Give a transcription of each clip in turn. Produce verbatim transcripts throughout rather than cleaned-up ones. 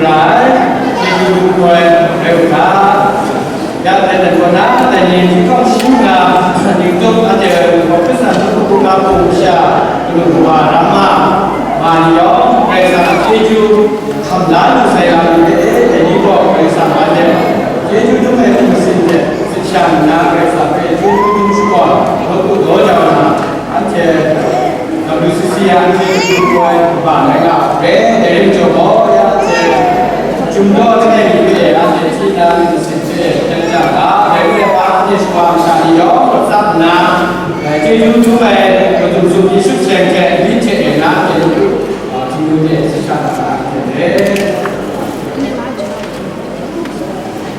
Rai, chyeju koi, rai u hta. Ya, dai dan kaw na, dai ni hti hkawng shi nna, ning tup anhte Hkristu hku hkra hku masha, kanu kawa, ramma, ma ni yawng, Karai Kasang a chyeju hkam la lu sai ra lu de, dai ni gaw Karai Kasang a hte chyeju dum ai hpung masin hte tsit sha nna, Karai Kasang hpe chyeju dum shakawn, daw kru daw jau nna, anhte W C C a anhte chyeju koi kaba rai nga ai hpe, dai rai majaw gaw, ya anhte Chyum daw langai mi hpe anhte hti na myit masin hte jan jang ga, dai rai pa anhte shawa masha ni yawng rawt tsap nna, dai chyeju dum ai madung sump Yesu hkyeng hte myit hte e na chyeju, a, Htingnu hte tsit sha na ra ai hte re.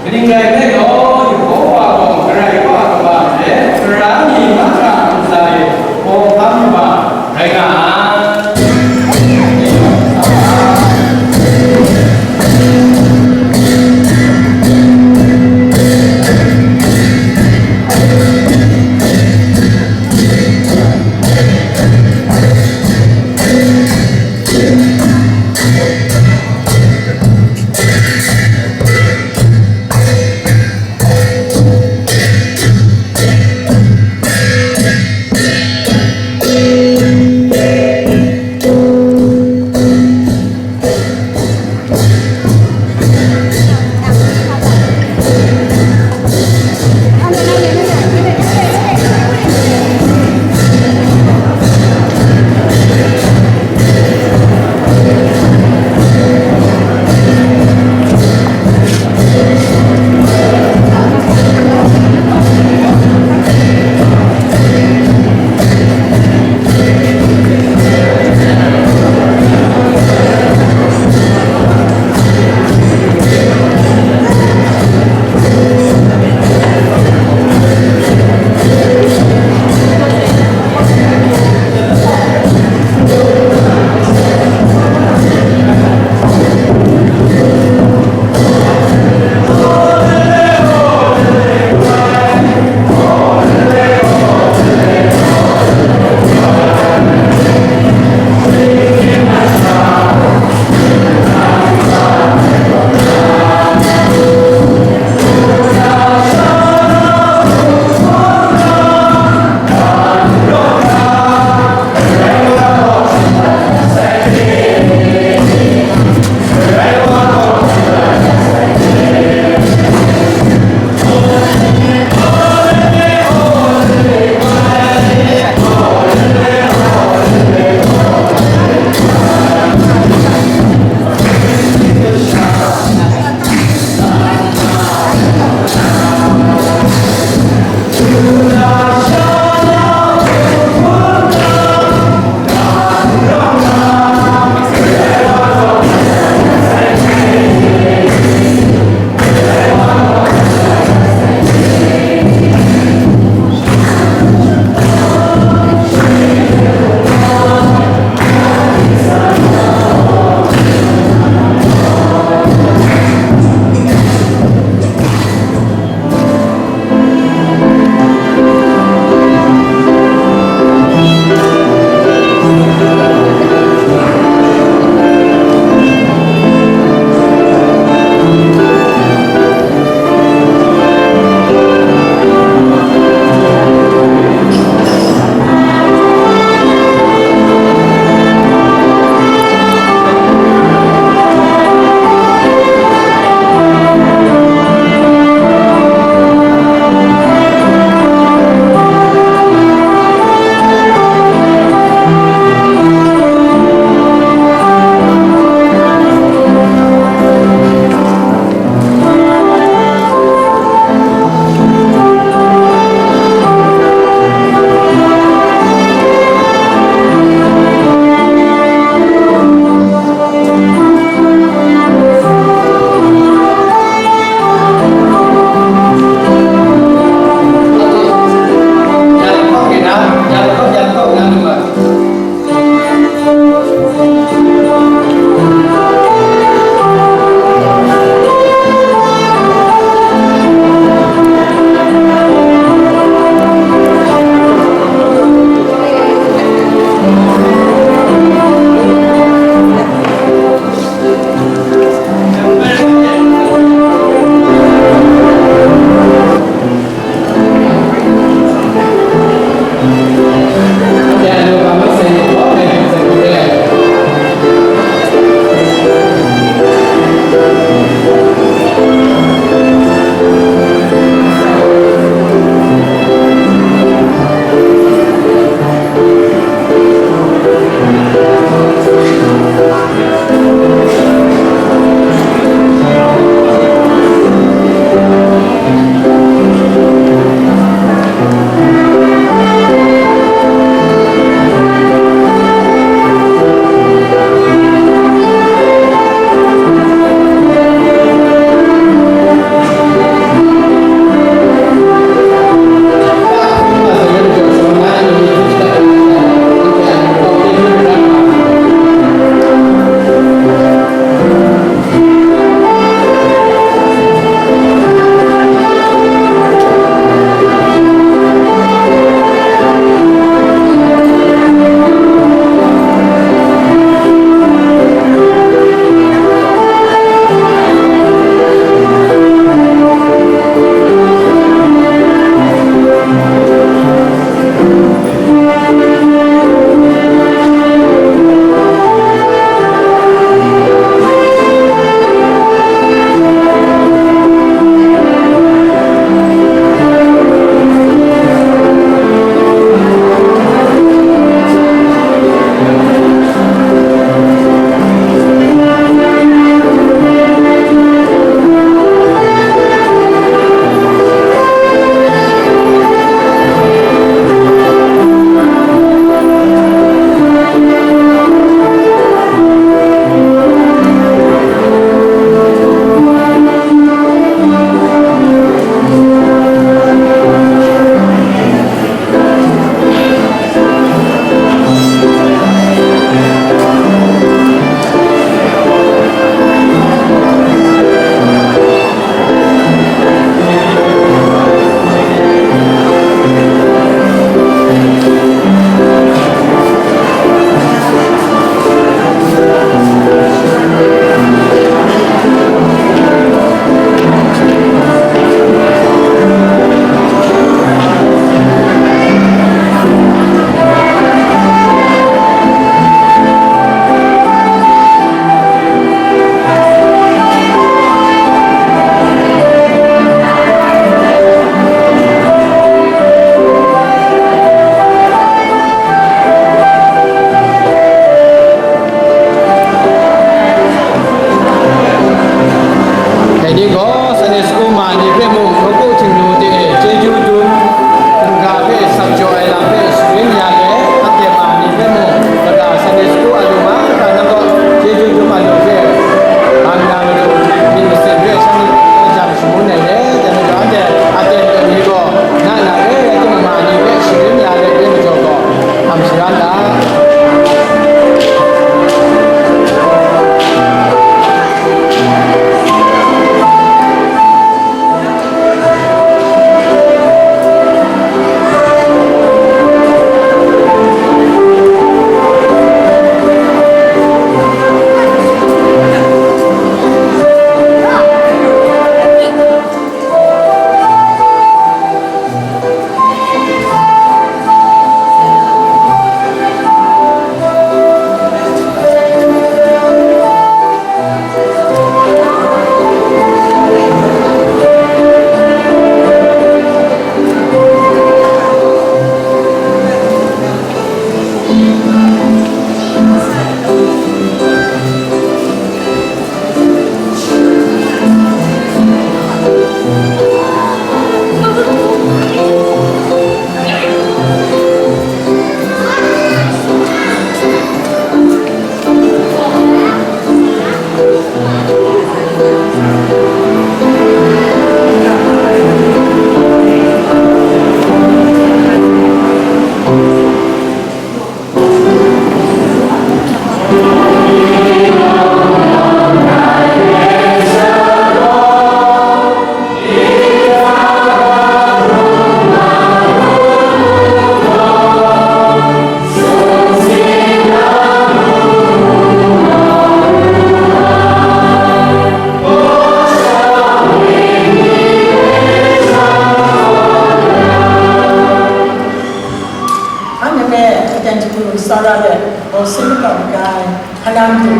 Kaning rai nme law, Yehowa gaw Karai Wa a kaba hte, Sara mi mahkra a ntsa e hkawhkam yu wa rai nga ai.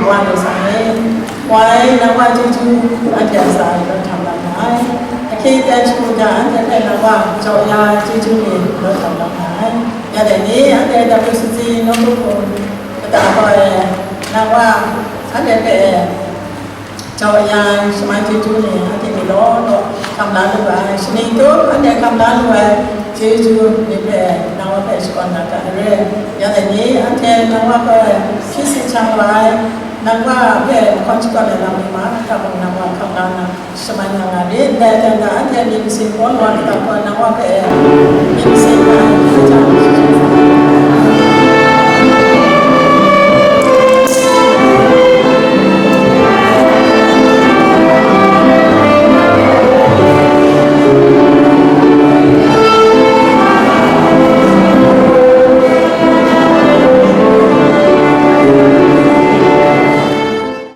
Wa ni sa ni, wai nang wa chyeju anhte a sa ni lawt htam la nga ai. Ahkying aten shagu hta anhte hpe nang wa jaw ya chyeju ni lawt htam la nga ai. Ya dai ni, anhte W C C nawku hkum kata gaw e, nang wa anhte hpe jaw ya ai shamai chyeju ni anhte ni law law hkam la lu ai. Shaning tup anhte hkam la lu ai chyeju ni hpe nang wa hpe shakawn na ga ai re. Ya dai ni, anhte nang wa gaw e hpyi si chyang wa ai, nang wa hpe mahkawn shakawn ai lam ni ma, nang wa hkam la na shamai nga nga rit. Ndai hten ga anhte myit masin paw law kata gaw nang wa hpe